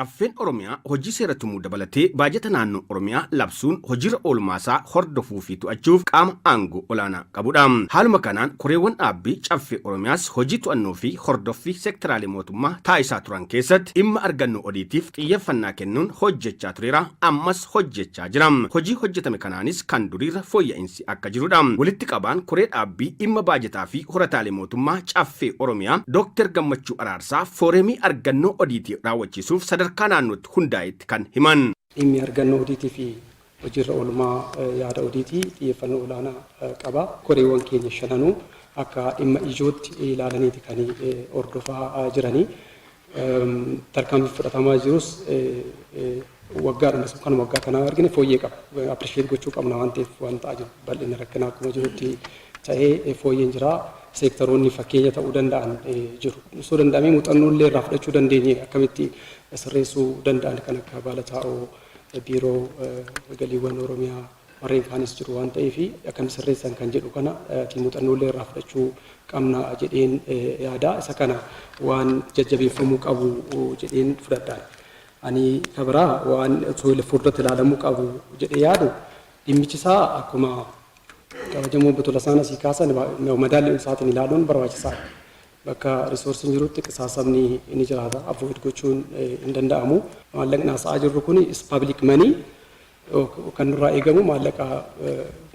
Caffeen Oromiyaa hojii seera tumuu dabalatee baajata naannoo Oromiyaa labsuun hojiirra oolmaasaa hordofuu fi to'achuuf qaama aangoo olaanaa qabudha. Haaluma kanaan koreewwan dhaabbii Caffee Oromiyaas hojii to'annoo fi hordoffii sektaraalee mootummaa taasisaa turan keessatti dhimma argannoo odiitiif xiyyeeffannaa kennuun hojjechaa tureera, ammas hojjechaa jira. Hojii hojjetame kanaanis kan duriirra fooyya'insi akka jirudha. Walitti qabaan koree dhaabbii dhimma baajataa fi horataalee mootummaa Caffee Oromiyaa Dooktar Gammachuu Araarsaa fooremii argannoo odiitii raawwachiisuuf sadarkaa naannootti hundaa'etti kan himan. Dhimmi argannoo odiitii fi hojiirra oolmaa yaada odiitii xiyyeeffannoo olaanaa qaba. Koreewwan keenya shananuu akka dhimma ijootti ilaalaniiti kan hordofaa jiranii. Tarkaanfii fudhatamaa jirus waggaadhuma kan waggaa kanaa argine fooyyee qaba. Appreciate gochuu qabna waan ta'eef, waan ta'aa jiru bal'ina rakkinaa akkuma jirutti ta'ee fooyyeen jira. Seektaroonni fakkeenya ta'uu danda'an jiru. Osoo danda'amee muuxannoo illee irraa fudhachuu dandeenye, akkamitti sirreessuu danda'an, kan akka baala taa'oo, biiroo galiiwwan Oromiyaa, warreen kaanis jiru waan ta'eef, akkamitti sirreessan kan jedhu kana muuxannoo illee irraa fudhachuu qabna jedheen yaada. Isa kana waan jajjabeeffamuu qabu jedheen fudhadhaan. Ani kabiraa waan osoo fuulduratti ilaalamuu qabu jedhee yaadu, dhimmichi isaa akkuma kabajamoo obbo Tolasaan asii kaasan madaalli isaatiin ilaaluun barbaachisaadha. Bakka resourceiin jirutti qisaasamni ni jiraata. Avoid gochuun hin danda'amu. Maallaqni haasa'aa jirru kun is public money. Kan nurraa eegamu maallaqa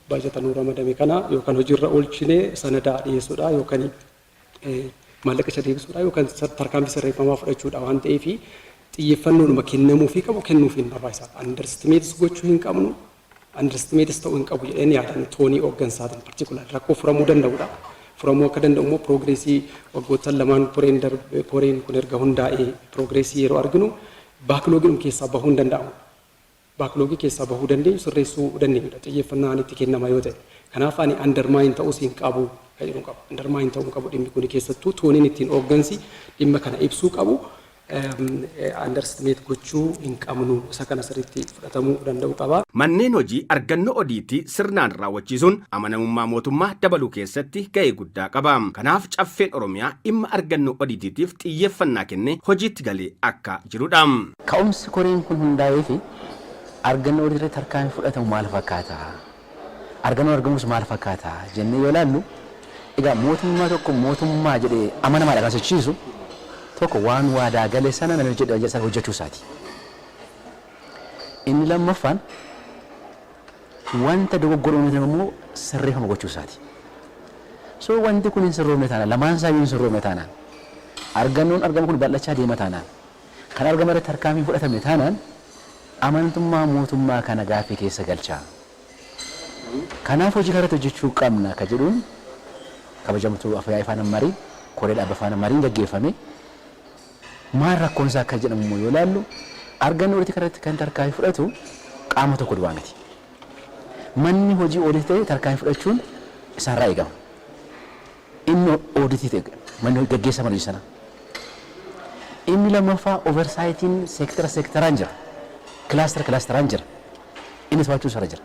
baajata nuu ramadame kana yookaan hojiirra oolchinee sanadaa dhiyeessuudha yookaan maallaqa isa deebisuudha yookaan tarkaanfii sirreeffamaa fudhachuudha waan ta'eef, xiyyeeffannoodhuma kennamuufii qabu kennuufiin barbaachisaadha. Underestimates gochuu hin qabnu, underestimates ta'uu hin qabu jedheen yaadan toonii hooggansaatiin particular rakkoo furamuu danda'udha. Furamuu akka danda'u immoo progressii waggoottan lamaan koreen kun erga hundaa'ee progressii yeroo arginu backlogiin keessaa bahuu hin danda'amu. Backlogii keessaa bahuu dandeenyu, sirreessuu dandeenyudha xiyyeeffannaan itti kennama yoo ta'e. Kanaaf ani undermine ta'uus hin qabu kan jedhu qaba. Undermine ta'uu hin qabu dhimmi kun, keessattuu tooniin ittiin hooggansi dhimma kana ibsuu qabu underestimate gochuu hin qabnu, isa kana sirriitti fudhatamuu danda'u qaba. Manneen hojii argannoo odiitii sirnaan raawwachiisuun amanamummaa mootummaa dabaluu keessatti ga'ee guddaa qaba. Kanaaf Caffeen Oromiyaa dhimma argannoo odiitiitiif xiyyeeffannaa kennee hojiitti galee akka jirudha. Ka'umsi koreen kun hundaa'ee fi argannoo odii irratti tarkaanfii fudhatamu maal fakkaata? Argannoon argamus maal fakkaata? Jennee yoo ilaallu, egaa mootummaa tokko mootummaa jedhee amanamaadha kan sochiisu tokko waan waadaa gale sana nan hojjedha jedhe sana hojjechuu isaati. Inni lammaffaan wanta dogoggora uume immoo sirreeffama gochuu isaati. So wanti kun hin sirroofne taanaan, lamaan isaa hin sirroofne taanaan, argannoon argamu kun bal'achaa deema taanaan, kan argama irratti tarkaanfii fudhatamne taanaan, amantummaa mootummaa kana gaaffii keessa galcha. Kanaaf hojii kanarratti hojjechuu qabna ka jedhuun kabajamtuu Afyaa'ii faana marii, koree dhaabba faana mariin gaggeeffame. Maal rakkoon isaa akka jedhamu immoo yoo ilaallu, argannoo odiitii kanarratti kan tarkaanfii fudhatu qaama tokko duwwaa miti. Manni hojii ooditii ta'e tarkaanfii fudhachuun isaarraa eegama. Inni ooditii ta'e, manni gaggeessaa mana hojii sanaa. Inni lammaffaa oversightiin seektara seektaraan jira. Cluster clusteraan jira. Inni to'achuu isarra jira.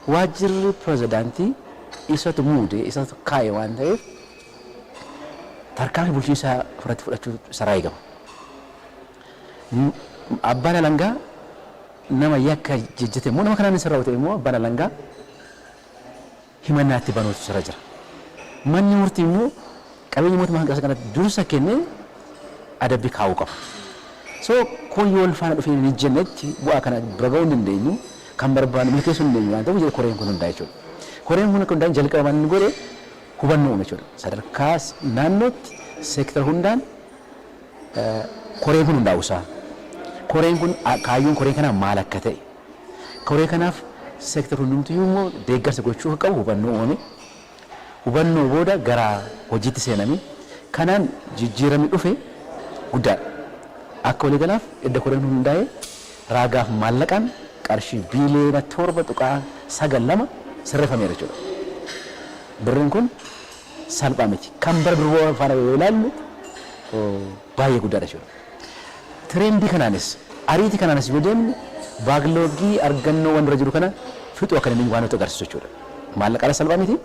Waajjirri pirezidaantii isatu muude, isatu kaa'e waan ta'eef, tarkaanfii bulchiinsaa irratti fudhachuu isarraa eegama. Abbaan alangaa nama yakka jejjete immoo, nama kanaan hin sirraa'u ta'e immoo, abbaan alangaa himannaatti banuutu isarra jira. Manni murtii immoo qabeenya mootummaa kan kanatti dursa kennee adabbii kaa'uu qaba. So kun yoo wal faana dhufee hin hojjennetti bu'aa kana bira ga'uu hin dandeenyu, kan barbaannu milkeessuu hin dandeenyu waan ta'uuf jedhe koreen kun hundaa'e jechuudha. Koreen kun akka hundaa'e jalqaba waan inni godhe hubannoo uume jechuudha. Sadarkaa naannootti seektara hundaan koreen kun hundaa'uu isaa. Koreen kun, kaayyoon koree kanaa maal akka ta'e. Koree kanaaf seektara hundumtiyyuu immoo deeggarsa gochuu akka qabu hubannoo uumame. Hubannoo booda gara hojiitti seename. Kanaan jijjiiramni dhufe guddaadha. Akka waliigalaaf edda koreen kun hundaa'ee raagaaf maallaqaan qarshii biiliyoona 7.92 sirreeffameera jechuudha. Birriin kun salphaa miti. Kan bara durboo faana yoo ilaallu baay'ee guddaadha jechuudha. Trendii kanaanis, ariitii kanaanis yoo deemne, backlogii argannoowwan dura jiru kana fixuu akka dandeenyu waan nutti agarsiisu jechuudha. Maallaqaan salphaa miti.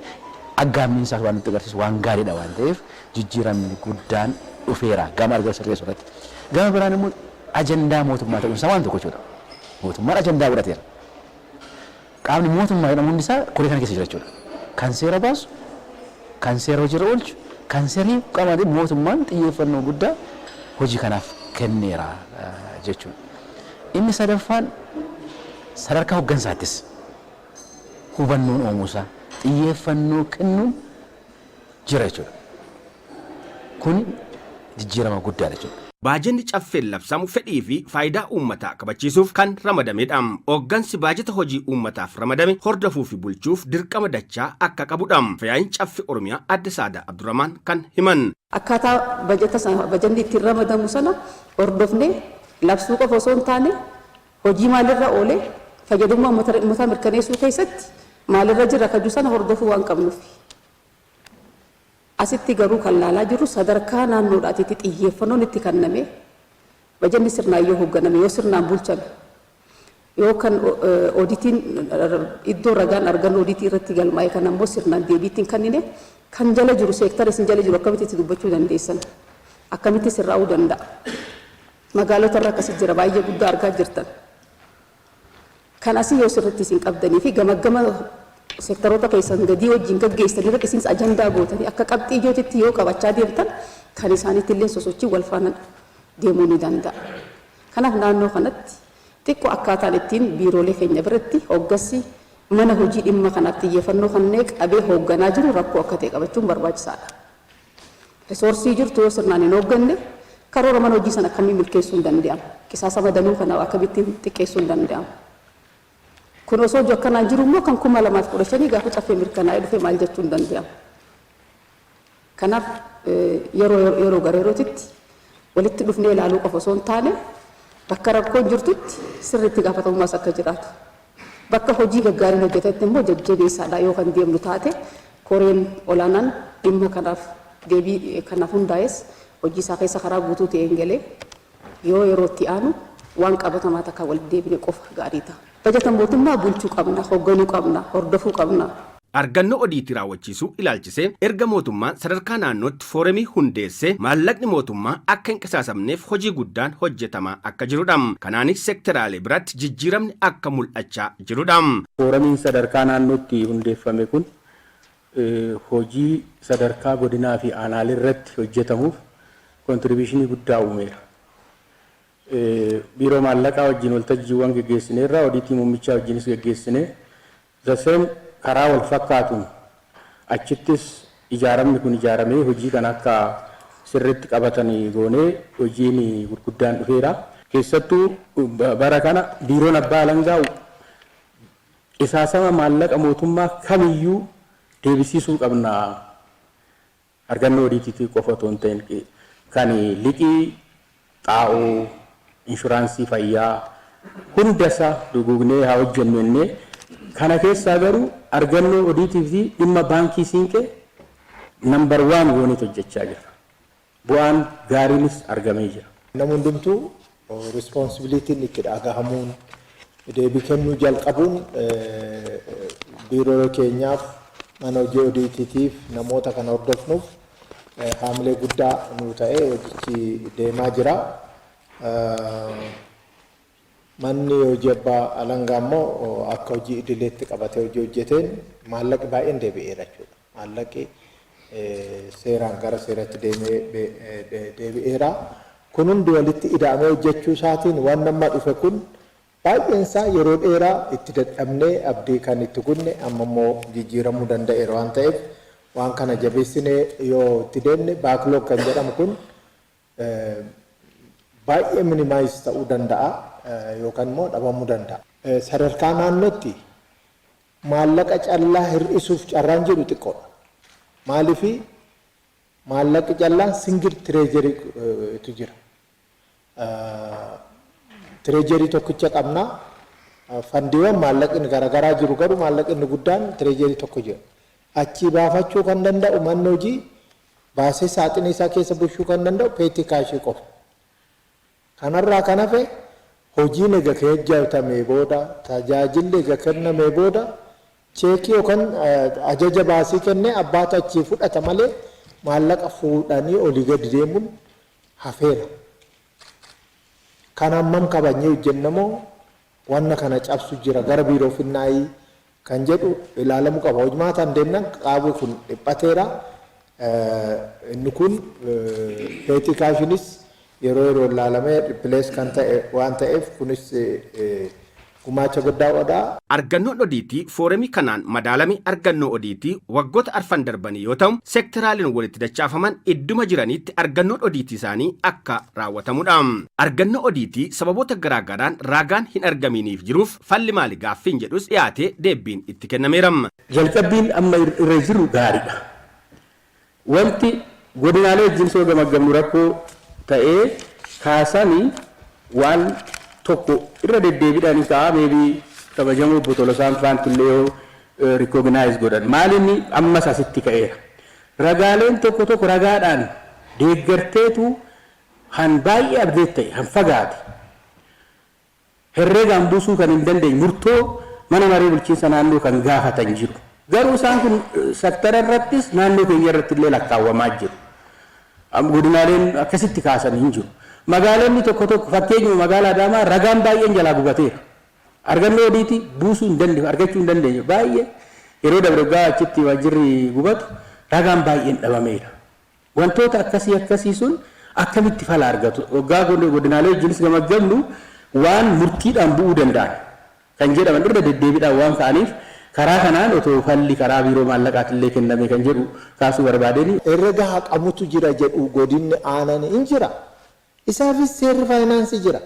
Aggaammiin isaas waan nutti agarsiisu waan gaariidha waan ta'eef, jijjiiramni guddaan dhufeera gama argannoo sirreessuu irratti. Gama biraan immoo Ajandaa mootummaa ta'uun isaa waan tokko jechuudha. Mootummaan ajandaa godhateera. Qaamni mootummaa jedhamu hundi isaa koree kana keessa jira jechuudha. Kan seera baasu, kan seera hojiirra oolchu, kan seera qaamaatiin mootummaan xiyyeeffannoo guddaa hojii kanaaf kenneera jechuudha. Inni sadaffaan, sadarkaa hooggansaattis hubannoon uumuusaa, xiyyeeffannoo kennuun jira jechuudha. Kun jijjiirama guddaadha jechuudha. Baajanni caffeen labsamu fedhii fi faayidaa uummataa kabachiisuuf kan ramadamedha. Hooggansi baajata hojii uummataaf ramadame hordofuu fi bulchuuf dirqama dachaa akka qabudha. Afyaa'iin Caffee Oromiyaa Adde Saadaa Abdurrahmaan kan himan. Akkaataa bajata sana, bajanni ittiin ramadamu sana hordofnee labsuu qofa osoo hin taane, hojii maalirra oolee, fayyadummaa uummataa mirkaneessuu keessatti maalirra jira kaju sana hordofuu waan qabnuuf. Asitti garuu kan laalaa jirru, sadarkaa naannoodhaatitti xiyyeeffannoon itti kenname, bajanni sirnaan yoo hoogganame, yoo sirnaan bulchame, yoo kan ooditiin iddoo ragaan argannu ooditii irratti galmaa'e kan ammoo sirnaan deebiitti hin kennine, kan jala jiru, seektara isin jala jiru akkamitti itti dubbachuu dandeessan? Akkamitti sirraa'uu danda'a? Magaalota irra akkasi jira, baay'ee guddaa argaa jirtan. Kan asii yoo sirriitti isin qabdanii fi gamaggama seektaroota keessan gadii wajjin gaggeessan irratti isinis ajandaa gootanii akka qabxii ijootitti yoo qabachaa deemtan, kan isaaniitti illee sosochii wal faana deemuu ni danda'a. Kanaaf naannoo kanatti xiqqoo akkaataan ittiin biiroolee keenya biratti hooggansi mana hojii dhimma kanaaf xiyyeeffannoo kanneen qabee hoogganaa jiru rakkoo akka ta'e qabachuun barbaachisaadha. Resource jirtu yoo sirnaan hin hoogganne, karoora mana hojii sana akkamiin milkeessuu hin danda'amu? Qisaasama danuu kana akkamittiin xiqqeessuu hin danda'amu? Kun osoo akkanaan jiru immoo, kan 2015 gaafa caffee mirkanaa'ee dhufe maal jechuu hin danda'amu? Kanaaf yeroo yeroo gara yerootitti walitti dhufnee ilaaluu qofa osoo hin taane, bakka rakkoon jirtutti sirriitti gaafatamummaas akka jiraatu. Bakka hojii gaggaariin hojjetetti immoo jajjabeessaadha yoo kan deemnu taate, koreen olaanaan dhimma kanaaf deebii kanaaf hundaa'es hojii isaa keessa karaa guutuu ta'een galee yoo yeroo itti aanu waan qabatamaa takka walitti deebine qofa gaarii ta'a. Bajata mootummaa bulchuu qabna, hoogganuu qabna, hordofuu qabna. Argannoo odiitii raawwachiisuu ilaalchisee, erga mootummaan sadarkaa naannootti fooremii hundeessee maallaqni mootummaa akka hin qisaasamneef hojii guddaan hojjetamaa akka jirudha. Kanaanis seekteraalee biratti jijjiiramni akka mul'achaa jirudha. Fooramiin sadarkaa naannootti hundeeffame kun hojii sadarkaa godinaa fi aanaalee irratti hojjetamuuf contribution guddaa uumeera. Biiroo maallaqaa wajjin waltajjiiwwan geggeessineerra, odiitii muummichaa wajjinis geggeessine. The same, karaa wal fakkaatuun achittis ijaaramni kun ijaaramee hojii kana akka sirriitti qabatanii goonee hojiin gurguddaan dhufeera. Keessattuu bara kana biiroon abbaa alangaa qisaasama maallaqa mootummaa kamiyyuu deebisiisuu qabna. Argannoo odiitiitii qofa otoo hin ta'in, kan liqii xaa'oo, inshuraansii fayyaa hundasaa duguugnee haa hojjennu jennee, kana keessaa garuu argannoo odiitii fi dhimma baankii siinqee number one gooneet hojjechaa jirra. Bu'aan gaariinis argamee jira. Namni hundumtuu responsibilityn itti dhagahamuun deebii kennuu jalqabuun biiroo keenyaaf, mana hojii odiitiitiif, namoota kana hordofnuuf haamilee guddaa nuu ta'ee hojichi deemaa jira. Manni hojii abbaa alangaa immoo akka hojii idileetti qabatee hojii hojjeteen maallaqi baay'een deebi'eera jechuudha. Maallaqi seeraan gara seeratti deemee deebi'eera. Kun hundi walitti ida'amee hojjechuu isaatiin waan amma dhufe kun baay'een isaa yeroo dheeraa itti dadhabnee abdii kan itti kunne amma immoo jijjiiramuu danda'eera waan ta'eef, waan kana jabeessinee yoo itti deemne backlog kan jedhamu kun baay'ee minimize ta'uu danda'a yookaan immoo dhabamuu danda'a. Sadarkaa naannootti maallaqa callaa hir'isuuf carraan jiru xiqqoodha. Maaliifi, maallaqi callaan single treasurytu jira. Treasury tokkicha qabna. Fundiiwwan maallaqni garaagaraa jiru, garuu maallaqni guddaan treasury tokko jira. Achii baafachuu kan danda'u, manni hojii baasee saaxinii isaa keessa bushuu kan danda'u petty cash qofa. Kanarraa kan hafe hojiin ega hojjetamee booda, tajaajilli ega kennamee booda, cheekii yookaan ajaja baasii kennee abbaatu achii fudhata malee maallaqa fuudhanii olii gadi deemuun hafeera. Kan hammam kabajnee hojjennamoo wanna kana cabsu jira gara biiroo finnaayii kan jedhu ilaalamuu qaba. Hojmaataan deemnan qaawwi kun dhiphateera. Inni kun petty cashiinis yeroo yeroo ilaalamee replace kan ta'e waan ta'eef, kunis gumaacha guddaa godha. Argannoon odiitii fooremii kanaan madaalame argannoo odiitii waggoota 4 darbanii yoo ta'u, seektaraaliin walitti dachaafaman idduma jiranitti argannoon odiitii isaanii akka raawwatamudha. Argannoo odiitii sababoota garaagaraan ragaan hin argaminiif jiruuf falli maali gaaffiin jedhus dhiyaatee deebiin itti kennameera. Jalqabbiin amma irra jiru gaariidha. Wanti godinaalee wajjin soo gamaggamnu rakkoo ta'ee kaasanii waan tokko irra deddeebiidhaan kaa'aa, maybe kabajamoo obbo Tolosaan faantillee yoo recognize godhan maalinni ammas asitti ka'eera. Ragaaleen tokko tokko ragaadhaan deeggarteetu han baay'ee abdeet ta'e, han fagaate, herreegaan buusuu kan hin dandeenye, murtoo mana maree bulchiinsa naannoo kan gaafatan jiru. Garuu isaan kun sektara irrattis naannoo keenya irratti illee lakkaawwamaa jiru. Godinaaleen akkasitti kaasan hin jiru. Magaalonni tokko tokko, fakkeenyuma magaalaa Adaamaa, ragaan baay'een jalaa gubateera. Argannoo odiitii buusuu hin dandeenye, argachuu hin dandeenye baay'ee. Yeroo dabre achitti waajjirri gubatu ragaan baay'een dhabameera. Wantoota akkasii akkasii sun akkamitti fala argatu? Waggaa godinaalee wajjinis gamaggamnu waan murtiidhaan bu'uu danda'an kan jedhaman irra deddeebiidhaan waan ka'aniif, karaa kanaan otoo falli karaa biiroo maallaqaatillee kenname kan jedhu kaasuu barbaadeni. Herrega haqamutu jira jedhu, godinni aanaan hin jira. Isaafis seerri faayinaansii jira.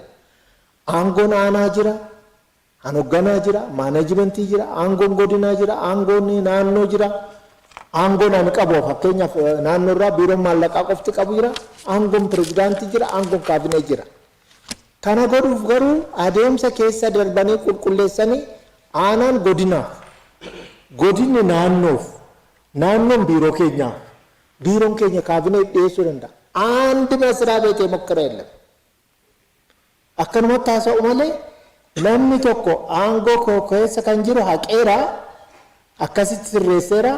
Aangoon aanaa jira. Kan hoogganaa jira, maanajimentii jira, aangoon godinaa jira, aangoon naannoo jira. Aangoon ani qabu, fakkeenyaaf naannoo irraa biiroon maallaqaa qofti qabu jira, aangoon pirezidaantii jira, aangoon kaabinee jira. Kana godhuuf garuu adeemsa keessa darbanii qulqulleessanii aanaan godinaaf, godinni naannoof, naannoon biiroo keenyaaf, biiroon keenya kaabinee dhiyeessuu danda'a. አንድ መስሪያ ቤት የሞከረ የለም። Akkanumatti haasa'u malee namni tokko aangoo koo keessa kan jiru haqeera, akkasitti sirreesseera,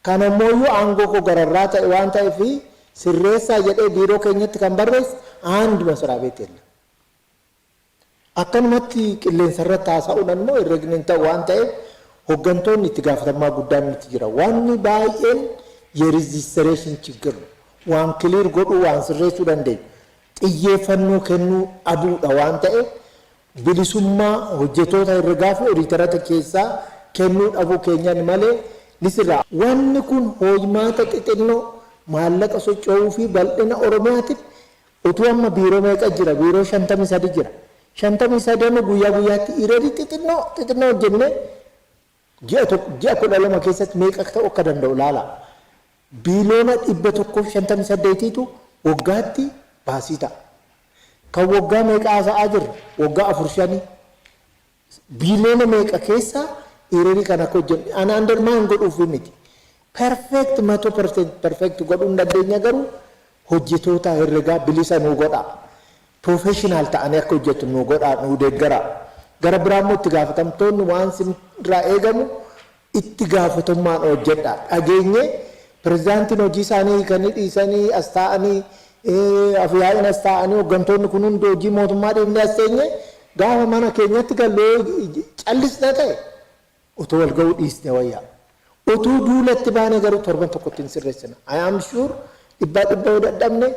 kan ammoo aangoo koo gararraa ta'e waan ta'eef sirreessaa jedhee biiroo keenyatti kan barreesse አንድ መስሪያ ቤት የለም። Akkanumatti qilleensa irratti haasa'uun immoo herregni hin ta'u waan ta'eef, hooggantoonni itti gaafatamummaa guddaan nutti jira. Wanni baay'een የ registration ችግር ነው. Waan clear godhuu, waan sirreessuu dandeenya. Xiyyeeffannoo kennuu dhabuudha waan ta'eef, bilisummaa hojjettoota herregaa fi odiitarata keessaa kennuu dhabuu keenyan malee ni sirraa. Wanni kun hojmaata xixinnoo maallaqa socho'uu fi bal'ina Oromiyaatiif utuu amma biiroo meeqa jira? Biiroo 53 jira. 53 guyyaa guyyaatti errorii xixinnoo xixinnoo hojjennee ji'a tokko, ji'a 12 keessatti meeqa ta'uu akka danda'u laala. Biiliyoona 158tu waggaatti baasii ta'a. Kan waggaa meeqa haasa'aa jirra? Waggaa afur shanii. Biiliyoona meeqa keessa errorii kan akka hojjennu ana undermine godhuuf miti. Perfect, 100% perfect godhuu hin dandeenya, garuu hojjetoota herregaa bilisa nuu godhaa. Professional ta'anii akka hojjetu nuu godhaa, nuu deeggaraa. Gara biraa immoo itti gaafatamtoonni waan irraa eegamu itti gaafatamummaan hojjedhaa. Dhageenyee pirezidaantiin hojii isaanii hiikanii dhiisanii as taa'anii, afyaa'in as taa'anii, hooggantoonni kun hundi hojii mootummaa dhiifnee as teenye, gaafa mana keenyatti gallee callisna ta'e otoo wal ga'uu dhiisne wayyaa. Utuu duulatti baane garuu torban tokkotti hin sirreessina. I am sure 100% yoo dadhabne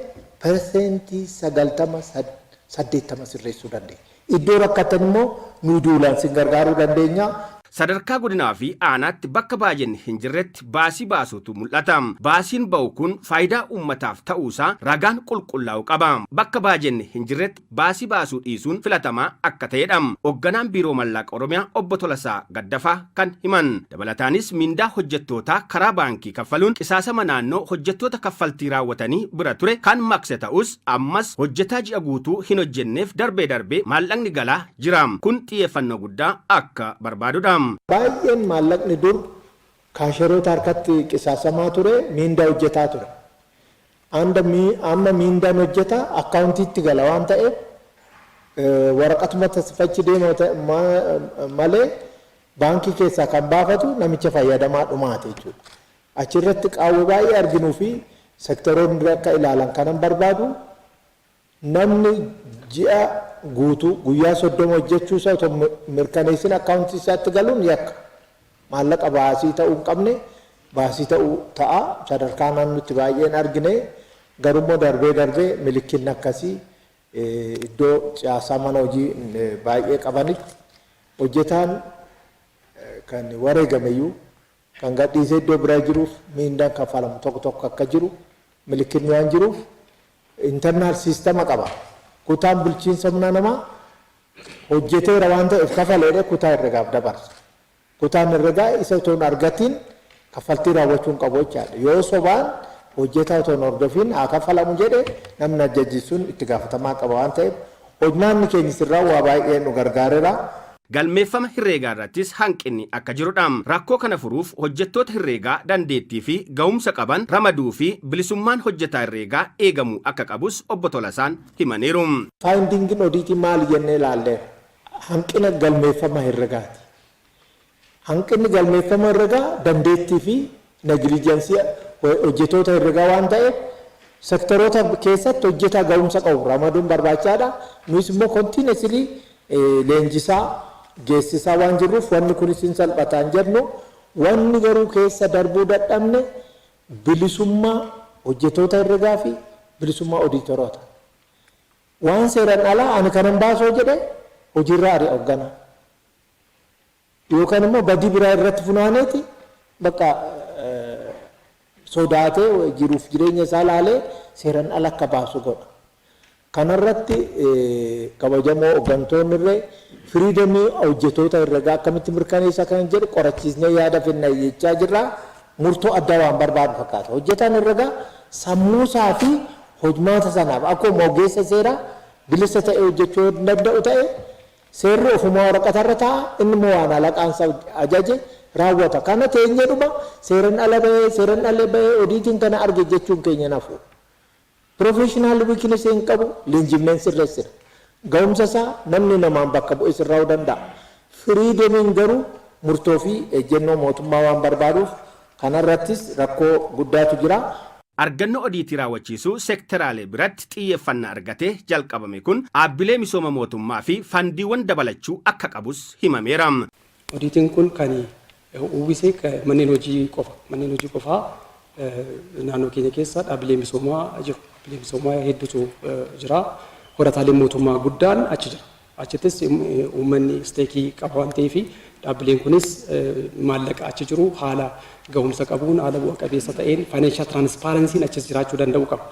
90%, 80% sirreessuu dandeenya. Iddoo rakkatan immoo nu duulaan sin gargaaruu dandeenya. Sadarkaa godinaa fi aanaatti bakka baajenni hin jirretti baasii baasuutu mul'ata. Baasiin ba'u kun faayidaa uummataaf ta'uusaa ragaan qulqullaa'u qaba. Bakka baajenni hin jirretti baasii baasuu dhiisuun filatamaa akka ta'edha. Hoogganaan Biiroo Mallaqa Oromiyaa Obbo Tolasaa Gaddafaa kan himan. Dabalataanis mindaa hojjettootaa karaa baankii kaffaluun qisaasama naannoo hojjettoota kaffaltii raawwatanii bira ture kan maqse ta'us, ammas hojjetaa ji'a guutuu hin hojjenneef darbee darbee maallaqni galaa jira. Kun xiyyeeffannoo guddaa akka barbaadudha. Baay'een maallaqni dur cashieroota harkatti qisaasamaa ture miindaa hojjetaa ture. Amma miindaan hojjetaa akkaawuntiitti gala waan ta'eef, waraqatuma fachi deema malee baankii keessaa kan baafatu namicha fayyadamaa dhumaate jechuudha. Achirratti qaawwa baay'ee arginuu fi sektoroonni akka ilaalan kanan barbaadu, namni ji'a guutuu guyyaa 30 hojjechuu isaa otoo mirkaneessin akkaawuntii isaatti galuun yakka. Maallaqa baasii ta'uu hin qabne baasii ta'uu ta'a. Sadarkaa naannootti baay'een argine, garummoo darbee darbee milikinni akkasii iddoo caasaa mana hojii baay'ee qabanitti hojjetaan kan wareegameyyuu kan gadhiisee iddoo biraa jiruuf miindaan kaffalamu tokko tokko akka jiru milikinni waan jiruuf internal system qaba. Kutaan bulchiinsa humna namaa hojjeteera waan ta'eef kafaleedha kutaa herregaaf dabarsa. Kutaan herregaa isa otoo hin argatiin kaffaltii raawwachuu hin qabu jechaadha. Yoo sobaan hojjetaa otoo hin hordofiin haa kaffalamu jedhe, namni ajajji sun itti gaafatamaa qaba waan ta'eef hojmaanni keenya sirraa waa baay'ee nu gargaareera. Galmeeffama herreegaa irrattis hanqinni akka jirudha. Rakkoo kana furuuf hojjettoota herreegaa dandeettii fi ga'umsa qaban ramaduu fi bilisummaan hojjetaa herreegaa eegamuu akka qabus obbo Tolasaan himaniiru. Findingiin odiitii maali jennee ilaalleera. Hanqina galmeeffama herregaati. Hanqinni galmeeffama herregaa dandeettii fi negligence hojjettoota herregaa waan ta'eef sektoroota keessatti hojjetaa ga'umsa qabu ramaduun barbaachisaadha. Nus immoo continuously leenjisaa geessisaa waan jirruuf wanni kunis hin salphataan jennu. Wanni garuu keessa darbuu dadhabne bilisummaa hojjettoota herregaa fi bilisummaa odiitoroota. Waan seeraan alaa ani kanan baasoo jedhe hojiirraa ari'a hoogganaa. Yookaan immoo badii biraa irratti funaaneeti bakka sodaatee jiruuf jireenya isaa laalee seeraan ala akka baasu godha. Kanarratti kabajamoo hooggantoonni illee freedomii hojjettoota herregaa akkamitti mirkaneessa kan jedhu qorachiisnee yaada finna jechaa jirra. Murtoo addaa waan barbaadu fakkaata. Hojjetaan herregaa sammuusaa fi hojmaata sanaaf akkuma ogeessa seeraa bilisa ta'ee hojjechuu danda'u ta'e, seerri ofumaa waraqatarra taa'a, inni immoo waan alaqaansa ajaje raawwata. Kana teenyee dhuma seeran ala bahee, seeran ala bahee, odiitiin kana arge jechuun keenya nafu. Professional weakness hin qabu, leenjifneen sirreessina. Ga'umsa isaa namni namaan bakka bu'e sirraa'uu danda'a. Freedomiin garuu murtoo fi ejjennoo mootummaa waan barbaaduuf kanarrattis rakkoo guddaatu jira. Argannoo odiitii raawwachiisuu seektaraalee biratti xiyyeeffannaa argatee jalqabame kun dhaabbilee misooma mootummaa fi fandiiwwan dabalachuu akka qabus himameera. Odiitiin kun kan uwwisee manneen hojii qofa. Manneen hojii qofaa naannoo keenya keessa dhaabbilee misoomaa jiru. Dhaabbilee misoomaa hedduutu jira. Horataaleen mootummaa guddaan achi jira. Achittis uummanni stake qaba waan ta'eef dhaabbileen kunis maallaqa achi jiru haala gahumsa qabuun, haala bu'a qabeessa ta'een, financial transparencyn achis jiraachuu danda'u qaba.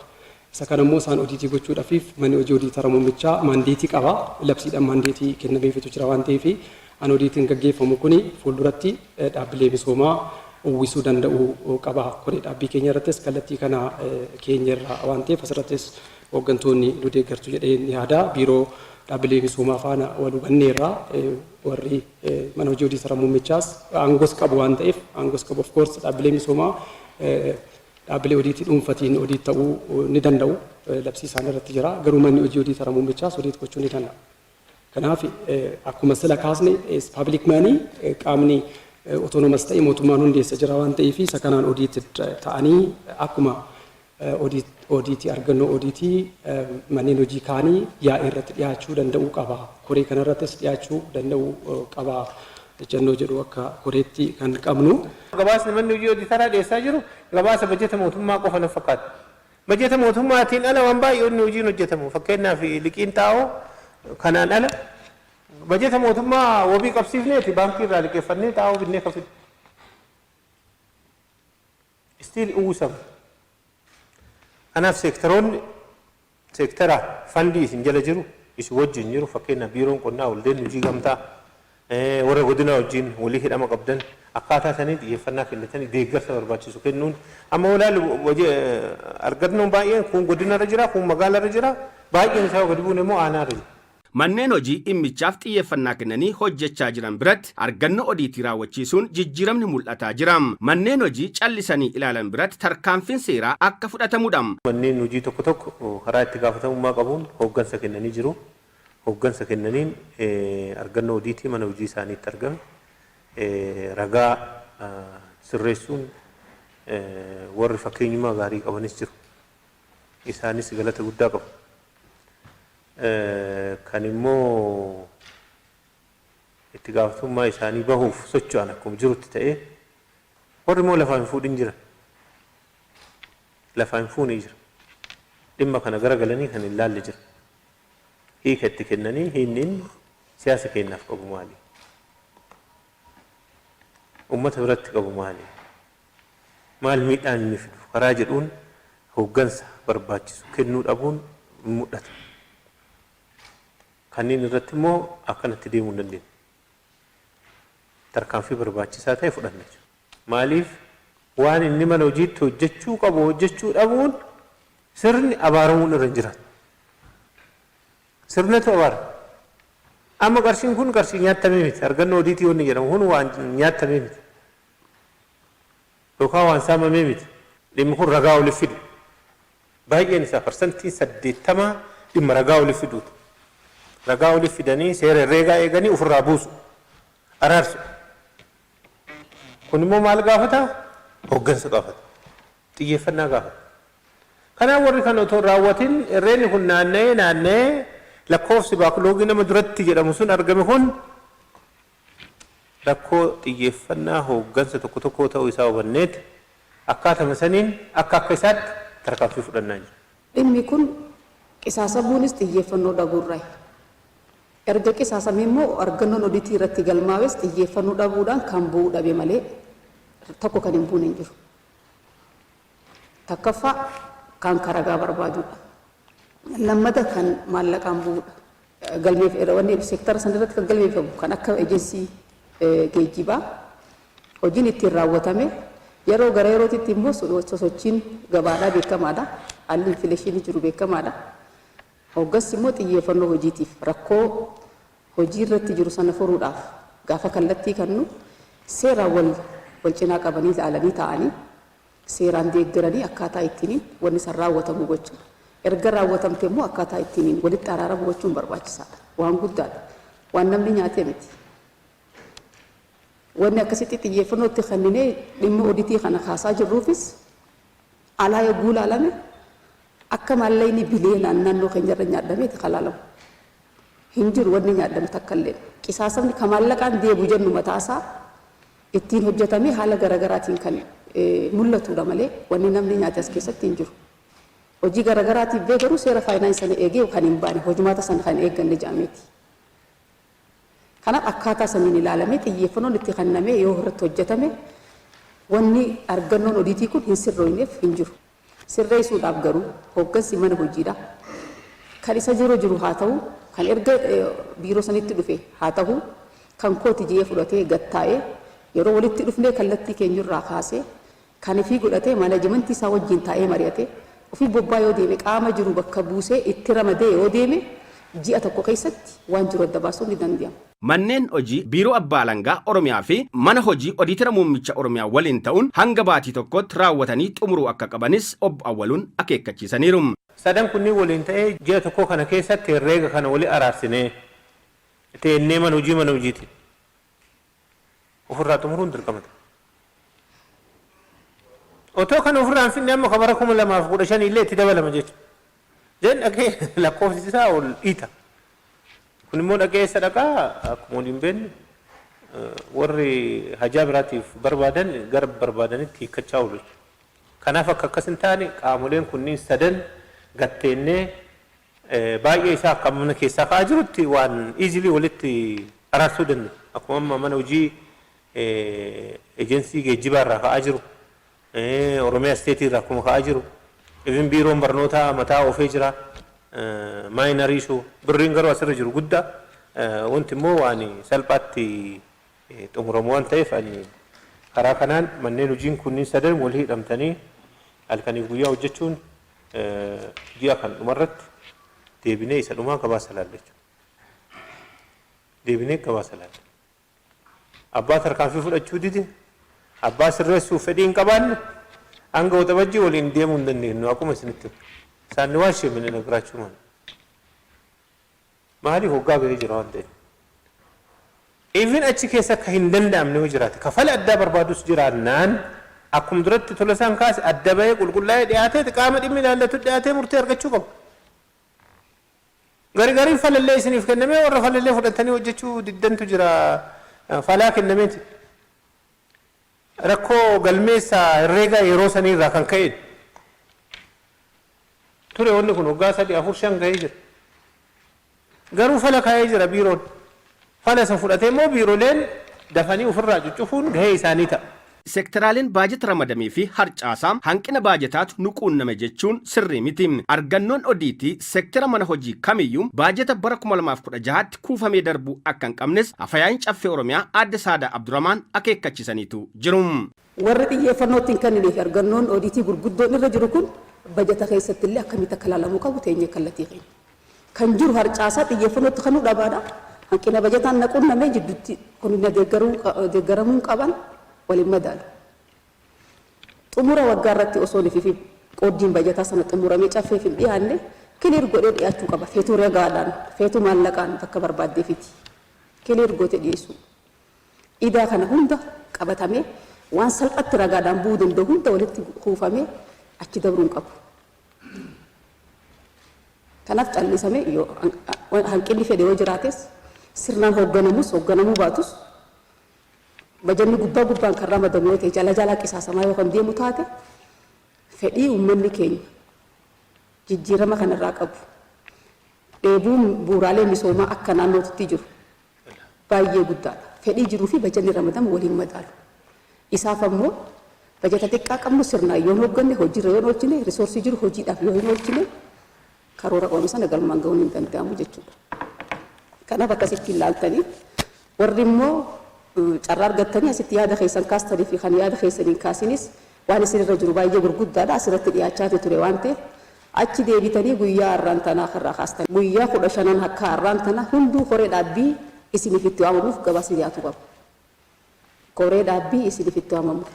Isa kana immoo isaan odiitii gochuudhaafiif manni hojii odiitara muummichaa mandate qaba. Labsiidhaan mandate kennameefitu jira waan ta'eef an odiitiin gaggeeffamu kuni fuulduratti dhaabbilee misoomaa uwwisuu danda'u qaba. Koree dhaabbii keenya irrattis kallattii kana keenya irra waan ta'eef asirrattis hooggantoonni nu deeggartu jedhee ni yaada. Biiroo dhaabbilee misoomaa faana wal hubanneerra. Warri mana hojii odiitara muummichaas aangoos qabu waan ta'eef, aangoos qabu. Of course, dhaabbilee misoomaa dhaabbilee odiitii dhuunfatiin audit ta'uu ni danda'u, labsii isaan irratti jira, garuu manni hojii odiitara muummichaas audit gochuu ni danda'a. Kanaaf akkuma sila kaasne public money qaamni autonomous ta'e mootummaan hundeessa jira waan ta'eef isa kanaan audit ta'anii akkuma odiitii argannoo odiitii manneen hojii kaanii yaa'ii irratti dhiyaachuu danda'uu qaba. Koree kanarrattis dhiyaachuu danda'uu qaba. Ejjennoo jedhu akka koreetti kan qabnu. Gabaasni manni hojii odiitaraa dhiyeessaa jiru gabaasa bajeta mootummaa qofa na fakkaata. Bajeta mootummaatiin ala waan baay'ee inni hojiin hojjetamu, fakkeenyaaf liqiin xaa'oo kanaan ala bajeta mootummaa wabii qabsiifneeti baankii irraa liqeeffannee xaa'oo binnee kafinu. Still uwwisama. Kanaaf seektaroonni seektara fandii isin jala jiru, isin wajjin jiru, fakkeenyaaf biiroon qonnaa, waldeen hojii gamtaa, warra godina wajjin walii hidhama qabdan, akkaataa sanii xiyyeeffannaa kennitanii deeggarsa barbaachisu kennuun. Amma olaallu argannoon baay'een kun godinarra jira, kun magaalarra jira, baay'een isaa gadi buune immoo aanaarra jira. Manneen hojii dhimmichaaf xiyyeeffannaa kennanii hojjechaa jiran biratti argannoo odiitii raawwachiisuun jijjiiramni mul'ataa jira. Manneen hojii callisanii ilaalan biratti tarkaanfiin seeraa akka fudhatamudha. Manneen hojii tokko tokko karaa itti gaafatamummaa qabuun hooggansa kennanii jiru. Hooggansa kennaniin argannoo odiitii mana hojii isaaniitti argame ragaa sirreessuun warri fakkeenyummaa gaarii qabanis jiru. Isaanis galata guddaa qabu. Kan immoo itti gaafatamummaa isaanii bahuuf socho'an akkuma jirutti ta'ee, warri immoo lafaa hin fuudhin jira. Lafaa hin fuune jira. Dhimma kana garagalanii kan hin laalle jira. Hiika itti kennanii hiinni inni siyaasa keenyaaf qabu maali? Uummata biratti qabu maali? Maal miidhaan inni fidu? Karaa jedhuun hooggansa barbaachisu kennuu dhabuun mul'ata. Kanneen irratti immoo akkanatti deemuu hin dandeenyu. Tarkaanfii barbaachisaa ta'e fudhanna jechuudha. Maaliif waan inni mana hojiitti hojjechuu qabu hojjechuu dhabuun sirni abaaramuun irra hin jiraatu. Sirnatu abaara. Amma qarshiin kun qarshii nyaatamee miti. Argannoo odiitii wanni jedhamu kun waan nyaatamee miti. Yookaan waan saamamee miti. Dhimmi kun ragaa oliif fidu. Baay'een isaa 80% dhimma ragaa oliif fiduuti. Ragaa oliif fidanii seera herreegaa eeganii ofirraa buusu. Araarsu. Kun immoo maal gaafata? Hooggansa gaafata. Xiyyeeffannaa gaafata. Kanaaf warri kana otoo raawwatin herreegni kun naanna'ee naanna'ee lakkoofsi backlogii nama duratti jedhamu sun argame kun rakkoo xiyyeeffannaa hooggansa tokko tokkoo ta'uu isaa hubanneeti akkaatama saniin akka akka isaatti tarkaanfii fudhannaa jira. Dhimmi kun qisaasamuunis xiyyeeffannoo dhabuurraayi. Erga qisaasamee immoo argannoon oditii irratti galmaa'es xiyyeeffannoo dhabuudhaan kan bu'uu dhabe malee tokko kan hin buune hin jiru. Takkaffaa kan ragaa barbaadudha. Lammata kan maallaqaan bu'uudha. Galmeef wanni seektara sana irratti kan galmeeffamu kan akka ejensii geejjibaa hojiin ittiin raawwatame yeroo gara yerootitti immoo sosochiin gabaadhaa beekamaadha. Haalli inflationii jiru beekamaadha. Hoggansi immoo xiyyeeffannoo hojiitiif rakkoo hojii irratti jiru sana furuudhaaf gaafa kallattii kennu seeraan wal wal cinaa qabanii ilaalanii taa'anii seeraan deeggaranii akkaataa ittiin wanni san raawwatamu gocha. Erga raawwatamte immoo akkaataa ittiin walitti araaramu gochuun barbaachisaadha. Waan guddaadha. Waan namni nyaatee miti. Wanni akkasitti xiyyeeffannoo itti kenninee dhimma oditii kana kaasaa jirruufis alaa yogguu ilaalame akka maallaqni biliyeenaan naannoo keenyarra nyaadhameeti kalaalamu. Hin jiru wanni nyaadhame takka illee. Qisaasamni ka maallaqaan deebu jennu mataasaa ittiin hojjetamee haala garaagaraatiin kan mul'atudha malee wanni namni nyaate as keessatti hin jiru. Hojii garaagaraatiif bee garuu seera faayinaansii sana eegee kan hin baane hojumaata sana kan eegganne jedhameeti. Kanaaf akkaataa saniin ilaalamee xiyyeeffannoon itti kennamee yoo irratti hojjetame wanni argannoon odiitii kun hin sirrooyneef hin jiru. Sirreessuudhaaf garuu hooggansi mana hojiidha. Kan isa jiru jiru haa ta'u, kan erga biiroo sanitti dhufe haa ta'u, kan kooti ji'ee fudhatee gattaa'ee yeroo walitti dhufnee kallattii keenyurraa kaasee kan ifii godhatee managementii isaa wajjin taa'ee mari'ate ofii bobbaa yoo deeme qaama jiru bakka buusee itti ramadee yoo deeme ji'a tokko keessatti waan jiru adda baasuun ni danda'ama. Manneen hojii Biiroo Abbaa Alangaa Oromiyaa fi mana hojii Odiitara Muummicha Oromiyaa waliin ta'uun hanga baatii tokkotti raawwatanii xumuruu akka qabanis obbo Awwaluun akeekkachiisaniiru. Sadan kunniin waliin ta'ee ji'a tokko kana keessatti herreega kana wali araarsinee teennee mana hojii mana hojiitiin ofirraa xumuruun dirqama ta'a. Otoo kana ofirraa hin finne amma bara 2015 illee itti dabalama jechuudha. Jeen dhaqee lakkoofsi isaa ol dhiita. Kun immoo dhaqee eessa dhaqaa akkuma waliin beeknu warri hajaa biraatiif barbaadan gara barbaadanitti hiikkachaa oolu jechuudha. Kanaaf akka akkas hin taane qaamoleen kunniin sadan gatteennee baay'ee isaa akka mana keessaa ka'aa jirutti waan easily walitti araarsuu danda'u. Akkuma amma mana hojii ejensii geejjibaa irraa ka'aa jiru, Oromiyaa Stateii irraa akkuma ka'aa jiru, even biiroon barnootaa mataa oofee jira. Minor issue birriin garuu asirra jiru guddaa. Wanti immoo waan salphaatti xumuramu waan ta'eef ani karaa kanaan manneen hojiin kunniin sadan wal hidhamtanii halkaniif guyyaa hojjechuun ji'a kan dhumarratti deebinee isa dhumaa gabaasa laalla jechuudha. Deebinee gabaasa laalla. Abbaa tarkaanfii fudhachuu dide, abbaa sirreessuuf fedhii hin qabaanne, hanga waxabajjii waliin deemuu hin dandeenyu akkuma isinitti himu. Isaan waan sheemine nagiraachuu malu. Maaliif hoggaa gahee jira waan ta'eef. Even achi keessa akka hin danda'amne yoo jiraate kafala addaa barbaadus jiraannaan akkuma duratti tola isaan kaase adda bahee qulqullaa'ee dhiyaatee qaama dhimmi ilaallatu dhiyaatee murtee argachuu qaba. Gari gariin falallee isiniif kennamee, warra falallee fudhatanii hojjechuu diddantu jira, falaa kennameeti. Rakkoo galmeessa herreega yeroo sanii irraa kan ka'e ture. Wanni kun waggaa 3, 4, 5 gahee jira. Garuu fala kaa'ee jira biiroon. Fala isa fudhatee immoo biiroleen dafanii ofirraa cuccufuun gahee isaanii ta'a. Seektaraaleen baajata ramadamee fi harcaasaa hanqina baajataatu nu quunname jechuun sirrii miti. Argannoon odiitii seektara mana hojii kamiyyuu baajata bara 2016tti kuufamee darbuu akka hin qabnes Afayaayin Caffee Oromiyaa Aadde Saadaa Abduramaan akeekkachiisaniitu jiru. Warri xiyyeeffannoo ittiin kenninee fi argannoon odiitii gurguddoon irra jiru kun bajata keessatti illee akkamitti akka ilaalamuu qabu teenyee kallattii keenya. Kan jiru harcaasaa xiyyeeffannootti kennuu dhabaadha. Hanqina bajataan na qunnamee jidduutti kun deeggaramuu qaban waliin madaalu. Xumura waggaa irratti osoo fi qooddiin bajataa sana xumuramee caffeef hin dhiyaanne clear godhee dhiyaachuu qaba. Feetuu ragaadhaan, feetuu maallaqaan bakka barbaaddeefiti. Clear gootee dhiyeessuu. Idaa kana hunda qabatamee, waan salphatti ragaadhaan bu'uu danda'u hunda walitti kuufamee achi dabruu hin qabu. Kanaaf callisamee yoo hanqinni fedhe yoo jiraates, sirnaan hoogganamus hoogganamuu baatus, bajanni gubbaa gubbaan kan ramadamu yoo ta'e, jala jalaa qisaasamaa yoo kan deemu taate, fedhii uummanni keenya jijjiirama kanarraa qabu, dheebuun bu'uuraalee misoomaa akka naannootti jiru baay'ee guddaadha. Fedhii jiruu fi bajanni ramadamu waliin madaalu. Isaaf ammoo bajata xiqqaa qabnu sirnaan yoo hin hoogganne, hojiirra yoo hin oolchine, resource jiru hojiidhaaf yoo hin oolchine, karoora qabame sana galmaan ga'uun hin danda'amu jechuudha. Kanaaf akkasitti ilaaltanii, warri immoo carraa argattanii asitti yaada keessan kaastanii fi kan yaada keessaniin kaasinis, waan isinirra jiru baay'ee gurguddaadha, asirratti dhiyaachaa ture waan ta'eef, achi deebitanii guyyaa har'aan tanaa irraa kaastan, guyyaa 15n akka har'aan tana hunduu koree dhaabbii isiniif itti waamamuuf gabaasni dhiyaatu qaba. Koree dhaabbii isiniif itti waamamuuf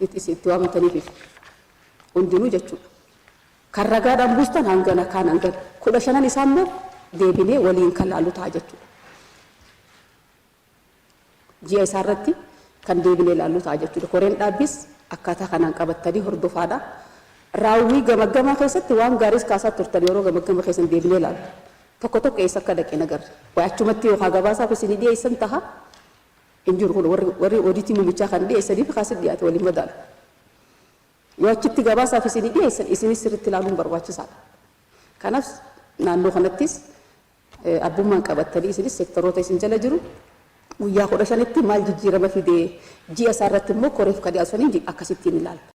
itti waamamtaniif hundinuu jechuudha. Kan ragaadhaan buustan hangana, kaan hangana, 15n isaa immoo deebinee waliin kan laallu ta'a jechuudha. Ji'a isaa irratti kan deebinee ilaallu ta'a jechuudha. Koreen dhaabbiis akkaataa kanaan qabattanii hordofaadha. Raawwii gamaggamaa keessatti waan gaariis kaasaa turtan, yeroo gamaggama keessan deebinee ilaallu. Tokko tokko eessa akka dhaqe nagarre. Waa achumatti yookaan gabaasaaf isinii dhiyeessan taha hin jiru, kun warri oodiitii muumichaa kan dhiyeessanii fi kaasii dhiyaate waliin madaalu. Yoo achitti gabaasaaf isinii dhiyeessan, isinis sirriitti ilaaluun barbaachisaadha. Kanaaf naannoo kanattis abbummaan qabattanii, isinis seektaroota isin jala jiru guyyaa 15tti maal jijjiirama fidee, ji'a isaa irratti immoo koreef ka dhiyaatu saniin akkasittiin ilaalla.